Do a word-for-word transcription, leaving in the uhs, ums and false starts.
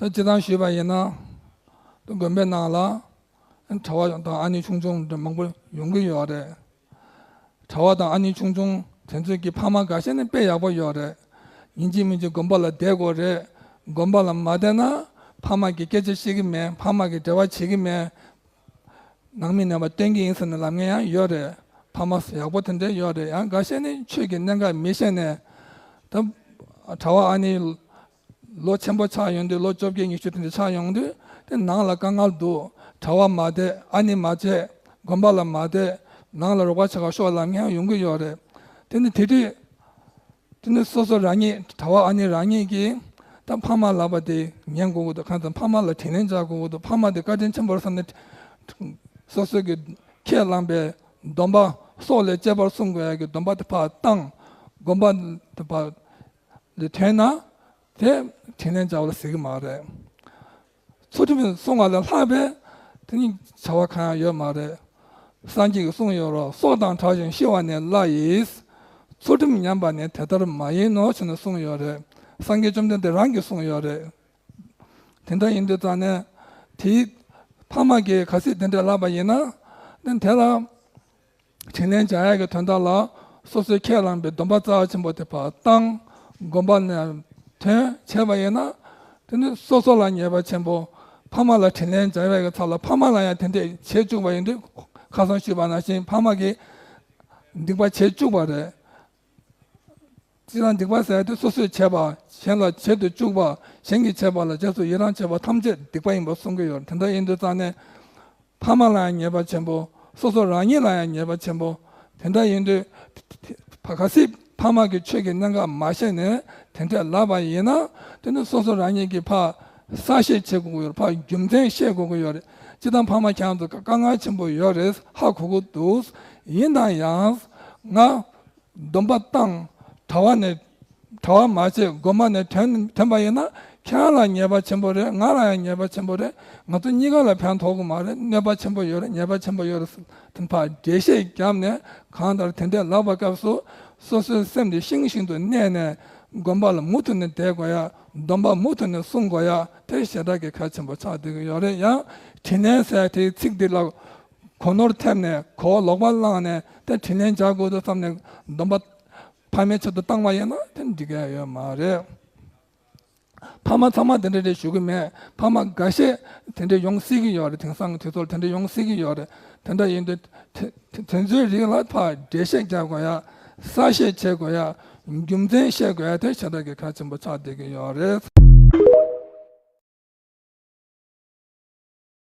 ད་སྤྱིར་བཏང་ཞུས་པ་ཡིན་ན། ད་དགོན་པའི་ནང་ལ་གྲྭ་བ་དང་ཨ་ནེ་ཆུང་ཆུང་འདྲ་མང་པོ་ཡོང་གི་ཡོད་རེད། གྲྭ་བ་དང་ཨ་ནེ་ཆུང་ཆུང་དེ་ཚོས་ཀྱི་ཕ་མ་འགའ་ཤས་ནི་དཔེ་ཡག་པོ་ཡོད་རེད། ཡིན་གཅིག་མིན་གཅིག་དགོན་པ་ལ་བསྡད་དགོས་རེད། དགོན་པ་ལ་མ་བསྡད་ན་ཕ་མ་གི་སྐད་ཆ་བཤད་ཀྱི་མེད། ཕ་མ་གི་འབྲེལ་བ་བྱེད་ཀྱི་མེད། ནང་མི་རྣམ་པ་སྟོན་གྱི་ཡིན་ཟེར་ནས་ལབ་མཁན་ཡང་ཡོད་རེད། ཕ་མ་ཡག་པོ་དེ་འདྲ་ཡོད་རེད། ཡང་འགའ་ཤས་ནི་ཆོས་ཀྱི་གནད་འགག་མི་ཤེས་ནས། ད་གྲྭ་བ་ཨ་ནེ་ལོ་ཆེན་པོ་ཆགས་ཡོང་དུས། ལོ་བཅོ་བརྒྱད་ཉི་ཤུ་དེ་འདྲ་ཆགས་ཡོང་དུས། དེ་ནང་ལ་དཀའ་ངལ་འདུག་གྲྭ་བ་མ་བསྡད། ཨ་ནེ་མ་བྱས། དགོན་པ་ལ་མ་བསྡད། ནང་ལ་རོགས་པ་བྱེད་གར་ཤོག་ལབ་མཁན་ཡོང་གི་ཡོད་རེད། དེ་ནི་དེ་དུས། དེ་ནི་སོ་སོ་རང་ཉིད། གྲྭ་བ་ཨ་ནེ་རང་ཉིད་ཀྱིས་ད་ཕ་མ་ལབ་པ་དེ་ཉན་དགོས་ཀྱི་འདུག་གང་ལྟར་ཕ་མ་ལ་དྲིན་ལན་འཇལ་དགོས་ཀྱི་འདུག་ཕ་མ་དེ་བཀའ་དྲིན་ཆེན་པོ་རེད་བསམ་ནས། སོ་སོ་གི་ཁས་བླངས་པའི་སྡོམ་པ། སྲོག་ལས་གཅེས་པར་སྲུང་དགོས་ཡ་གི་སྡོམ་པ་དེ་ཕར་བཏང་། དགོན་པ་དེ་ཕར་ལ་ཐོན་ན་དེ་དྲིན་ལན་འཇལ་བ་ལ་ཟེར་གྱི་མ་རེད། ཚུལ་ཁྲིམས་སྲུང་བ་ལས་ལྷག་པའི་དེ་ནི་བྱ་བ་གང་ཡང་ཡོད་མ་རེད། སངས་རྒྱས་ཀྱིས་གསུངས་ཡོད་རེད། སྲོག་དང་བྲལ་ཞིང་ཤི་བ་ནི་སླ་ཡིས། ཚུལ་ཁྲིམས་ཉམས་པ་ནི་དེ་ལྟར་མ་ཡིན་ནོ་ཞེས་ནས་གསུངས་ཡོད་རེད། སངས་རྒྱས་བཅོམ་ལྡན་འདས་རང་གིས་གསུངས་ཡོད་རེད། དེ་འདྲ་ཡིན་དུས་ཙང་ནས་དེའི་ཕ་མ་གིས་གལ་སྲིད་དེ་འདྲ་ལབ་པ་ཡིན་ན། དེ་དེ་ལ་དྲིན་ལན་འཇལ་ཡག་གི་དོན་དག་ལ་སོ་སོས་ཁས་བླངས་པའི་སྡོམ་པ་རྩ་ཆེན་པོ་དེ་ཕར་བཏང་། དགོན་པ་ནས་ཐོན་བྱས་པ་ཡིན་ན། དེ་ནི་སོ་སོ་ལ་ཉེས་པ་ཆེན་པོ། ཕ་མ་ལ་དྲིན་ལན་འཇལ་བའི་ཚབ་ལ་ཕ་མ་ལ་ཡང་དེ་འདྲས་བྱེད་བཅུག་པ་ཡིན་དུས། ཁ་སང་ཞུས་པ་ནང་བཞིན་ཕ་མ་གིས་སྡིག་པ་བྱེད་བཅུག་པ་རེད། སྤྱིར་བཏང་སྡིག་པ་ཟེར་དུས་སོ་སོས་བྱས་པ། གཞན་ལ་བྱེད་དུ་བཅུག་པ། གཞན་གྱིས་བྱས་པ་ལ་རྗེས་སུ་ཡི་རང་བྱེད་པ་ཐམས་ཅད་སྡིག་པ་ཡིན་པར་གསུང་གི་ཡོད། དེ་འདྲ་ཡིན་དུས་ཙང་ནས། ཕ་མ་ལ་ཡང་ཉེས་པ་ཆེན་པོ། སོ་སོ་རང་ཉིད་ལ་ཡང་ཉེས་པ་ཆེན་པོ། དེ་འདྲ་ཡིན་དུས། ཕ་ག་སྲིད་ཕ་མ་གིས་ཆོས་ཀྱི་གནད་འགག་མ་ཤེས་ནས་དེ་འདྲས་ལབ་པ་ཡིན་ན། དེ་ནི་སོ་སོ་རང་ཉིད་ཀྱི་ཕར་གསལ་བཤད་བྱེད་དགོས་ཀྱི་ཡོད་རེད། ཕར་རྒྱུ་མཚན་བཤད་དགོས་ཀྱི་ཡོད་རེད། སྤྱིར་བཏང་ཕ་མ་ཁྱེད་རང་ཚོ་དཀའ་ངལ་ཆེན་པོ་ཡོད་རེད། ཧ་གོ་གི་འདུག་ཡིན་ན་ཡང་ང་སྡོམ་པ་བཏང་། གྲྭ་བ་ནས། གྲྭ་བ་མ་བྱས། དགོན་པ་ནས་ཐོན་ཐོན་པ་ཡིན་ན། ཁྱེད་རང་ལ་ཉེས་པ་ཆེན་པོ་རེད། ང་ལ་ཡང་ཉེས་པ་ཆེན་པོ་རེད། ང་ཚོ་གཉིས་ཀ་ལ་ཕན་ཐོགས་ཀྱི་མ་རེད། གནོད་པ་ཆེན་པོ་ཡོད་རེད། ཉེས་པ་ཆེན་པོ་ཡོད་རེད། དེ་ཕར་འགྲེལ་བཤད་བརྒྱབ་ནས། གང་ལྟར་དེ་འདྲས་ལབ་པའི་སྐབས་སུ་སོ་སོའི་སེམས་དེ་ཤིང་བཞིན་དུ་གནས་ནས། དགོན་པ་ལ་མུ་མཐུད་ནས་བསྡད་དགོས་ཡ། སྡོམ་པ་མུ་མཐུད་ནས་སྲུང་དགོས་ཡ། དེ་ཞེ་དྲག་གི་གལ་ཆེན་པོ་ཆགས་བསྡད་ཀྱི་ཡོད་རེད། ཡང་དྲིན་ལན་ཟེར་དེའི་ཚིག་འདི་ལ་གོ་ནོར་ཐེབས་ནས། གོ་བ་ལོག་པ་བླངས་ནས། དེ་དྲིན་ལན་འཇལ་དགོས་འདུག་བསམ་ནས་སྡོམ་པ་ཕ་མའི་ཆེད་དུ་བཏང་བ་ཡིན་ན་དེ་འགྲིག་གི་ཡོད་མ་རེད། ཕ་མ་ཚང་མ་དེ་འདྲ་རེད་ཞུ་གི་མེད། ཕ་མ་འགའ་ཤས་དེ་འདྲ་ཡོང་སྲིད་ཀྱི་ཡོད་རེད། དེང་སང་གི་དུས་ཚོད་ལ་དེ་འདྲ་ཡོང་སྲིད་ཀྱི་ཡོད་རེད། དེ་འདྲ་ཡིན་དུས་དེ་དེ་དེ་ཚོའི་རིགས་ལ་ཕར་འགྲེལ་བཤད་རྒྱག་དགོས་ཡ། གསལ་བཤད་བྱེད་དགོས་ཡ། རྒྱུ་མཚན་བཤད་དགོས་ཡ། དེ་ཞེ་དྲག་གི་གལ་ཆེན་པོ་ཆགས་བསྡད་ཀྱི་ཡོད་རེད།